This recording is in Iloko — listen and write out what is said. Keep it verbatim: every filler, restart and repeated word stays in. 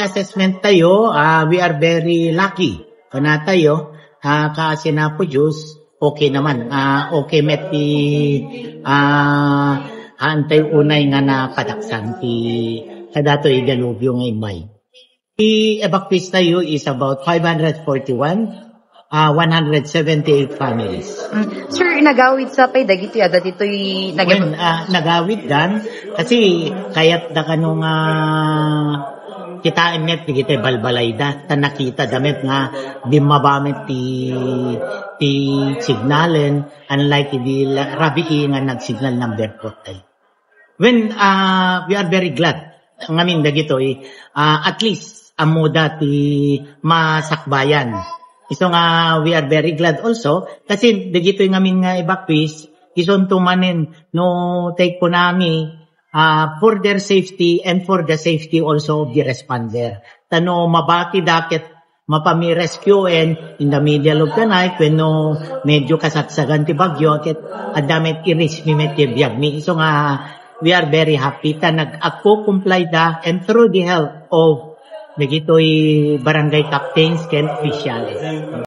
Assessment tayo, ah, we are very lucky. Kanatayo, ah, kasi na po Diyos, okay naman. Ah, okay met ti, ah, haantay unay nga napadaksan ti kadatoy dilubyo nga immay. Ti evacuees tayo is about five hundred forty-one, ah, one hundred seventy-eight families. Mm. Sir, nagawid sa pay dagiti adda ditoy nag- Well, ah, nagawid dan kasi kayat da kano nga kitaen met dagiti balbalay da, ta nakita da met nga bimmaba met ti, ti signalen, unlike idi la-, rabii nga nagsignal number four tayo. When, ah, we are very glad ngamin dagitoy, ah, at least ammoda ti masakbayan. Isu nga we are very glad also kasi dagitoy ngamin nga evacuees, isunto manen no take kunami, ah, for their safety and for the safety also of the responder. Ta no mabati da ket mapami-rescuen in the middle of the night wenno medyo kasagsagan ti bagyo ket adda met i-risk mi met ti biagmi. Isu nga we are very happy ta nag-agko-comply da and through the help of dagitoy barangay captains ken officials.